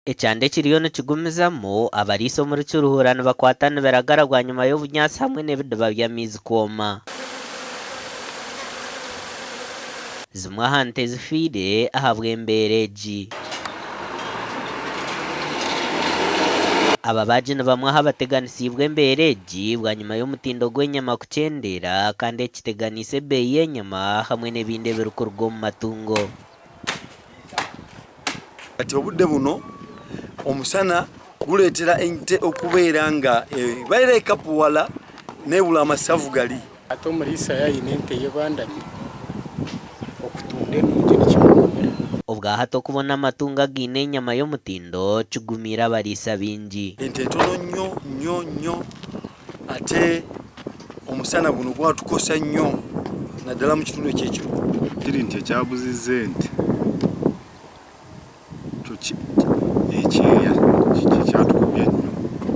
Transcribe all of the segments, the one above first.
Ekyanda ekiriyo nikigumizamu, abariisa omuri Kiruhura nibakwata nibiragara bwanyima y'obunyaatsi hamwe n'ebidiba by'amaizi kwoma. Zimwe aha nte zifiire ahabw'embeera egi. Ababaagi ni bamwe aha bateganisiibwe embeera egi bwanyima y'omutindo gw'enyama kukyendeera kandi eki kiteganiise ebeeyi y'enyama hamwe n'ebindi ebirikuruga omu matungo. Kati obudde buno omusana guleetera ente okubeera nga ebaire ekapuwala n'ebula amasavu gali. Hati omuriisa yaaba aine ente ye ebandami, okutunda enungi nikimugumira. Obwahati okubona amatungo againe enyama y'omutindo kigumiire abariisa baingi. Ente ntono nnyo nnyo nnyo ate omusana guno gwatukosa nnyo naddala mu kitundu eky'ekiro. Kiri nti ekyabuzize ente kyo ekyeya kikyatukubya nnyo.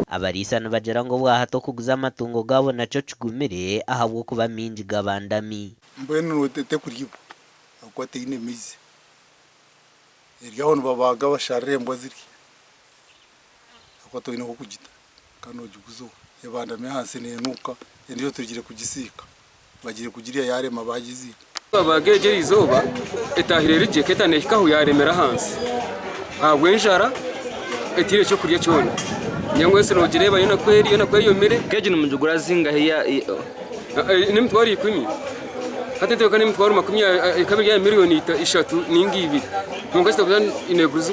Abariisa nibagira ngu obwahati okuguza amatungo gaabo nakyo kigumire ahabw'okuba maingi gabandami. Mbwenu tekuriibwa ahabw'okuba teine maizi. Eri aho nibabaaga basharira embwa zirye ahabw'okuba toine ah'okugita. Kandi nogiguza oha? Ebandami ahansi nenuuka, endiijo turigire kugisiika, bagiire kugirya yarema bagiziika. Twabaaga egyo erizooba etaahire eri gye ka neehikaho yaaremera ahansi ahabw'enjara etaine ky'okurya kyona. Nyamwesi noogireeba yoona ku eri yoona ku eyomire. Nk'egi nimugigura zingahi? N'emitwaro ikumi. Hati entebeekana n'emitwaro makumi ekaba eri aha miriyoni ishatu nainga ibiri. Kwonka kitakuza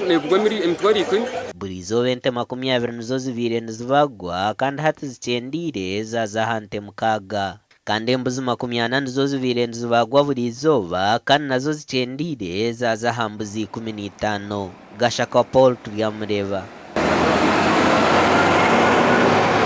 neegurwa emitwaro ikumi. Buri izooba ente 20 nizo zibaire nizibagwa kandi hati zikyendeire zaaza aha nte mukaaga. Kandi embuzi 40 nizo zibaire nizibagwa buri izooba kandi nazo zikyendeire zaaza aha mbuzi 15. Gashakwa Paul Turyamureeba.